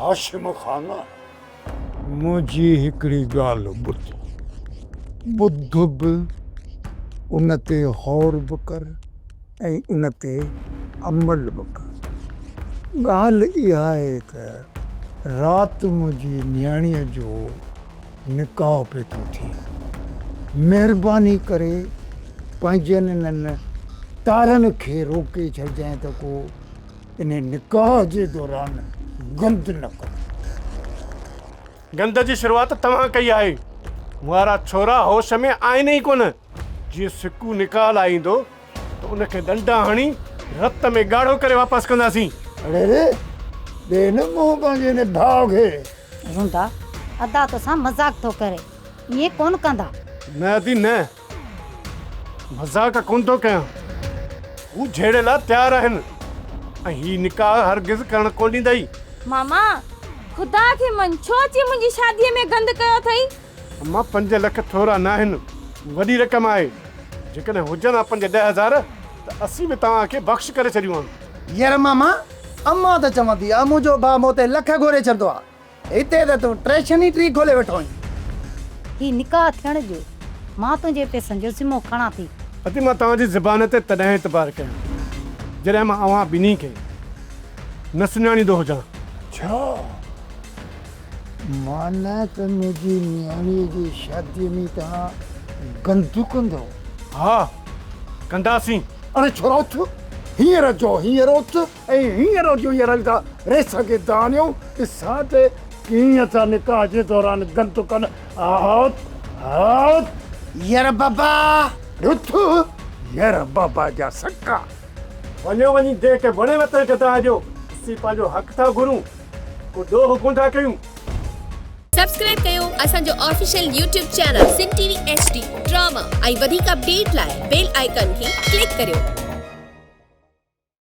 هاشم خان، منهنجي هڪڙي ڳالهه ٻڌ. ٻڌ به، ان تي غور به ڪر ۽ ان تي عمل به ڪر. ڳالهه اها آهي ته رات منهنجي نياڻيء جو نڪاح پئي ٿو ٿئي. مهرباني ڪري پنهنجن انهن تارن کي روڪي ڇڏجانء ته ڪو انهي نڪاح جي دوران گند نه ڪن. گند جي شروعات توهان ڪئي آهي. وارا ڇورا هوش ۾ آهن ئي ڪونه. جيئن سڪو نڪاح لاء ايندو ته ان کي ڏنڊا هڻي رت ۾ ڳاڙهو ڪري واپس ڪنداسين. اڙي ري، ڏي نه منهن پنهنجي ان ڀاء کي. روندا، ادا توسان مذاق ٿو ڪري، ائين ڪونه ڪندا. نه ادي نه، مذاق ڪونه ٿو ڪيان. هو جهيڙي لاء تيار آهن ۽ هي نڪاح هرگز ڪرڻ ڪونه ڏيندئي. ماما، خدا کي مڃ، ڇو اچي منهنجي شاديء ۾ گند ڪيو اٿئي؟ اما، 5 لک ٿورا ناهن، وڏي رقم آهي. جيڪڏهن هجن ها پنج ڏهه هزار ته اسين به توهان کي بخش ڪري ڇڏيون ها. ير ماما، اما ته چوندي آ منهنجو ڀاء مون تي لک گهوري ڇڏندو آ. هتي ته تون ٽيشن ئي ٽي کولي ويٺو آهين. هي نڪاح ٿيڻ ڏيو، مان تنهنجي پئسن جو ذمو کڻان ٿي. ادي مان توهان جي زبان تي تڏهن اعتبار ڪيان جڏهن مان اوهان ٻنهي کي نه سڃاڻيندو هجان. ڇا معنيٰ ته منهنجي نياڻيء جي شاديء ۾ توهان گند ڪندؤ؟ ها ڪنداسين. اڙي ڇورا اٿ، هينئر جو هينئر اٿ. ۽ هينئر جو هينئر هلي ٿا ريس کي دانهيون، ڏسان ته ڪيئن ٿا نڪاح جي دوران گند ڪن. هوت هوت. ير بابا! رٿ ير بابا جا سڪا. وڃو وڃي جنهن کي وڻيو تنهن کي دانهن ڏيو. اسين پنهنجو حق ٿا گهرون، ڪو ڏوهه ڪونه ٿا ڪيون. سبسڪرائب ڪيو اسان جو official YouTube channel Sindh T V H D drama ۽ وڌيڪ اپڊيٽ لاء بيل آئيڪان کي ڪلڪ ڪريو.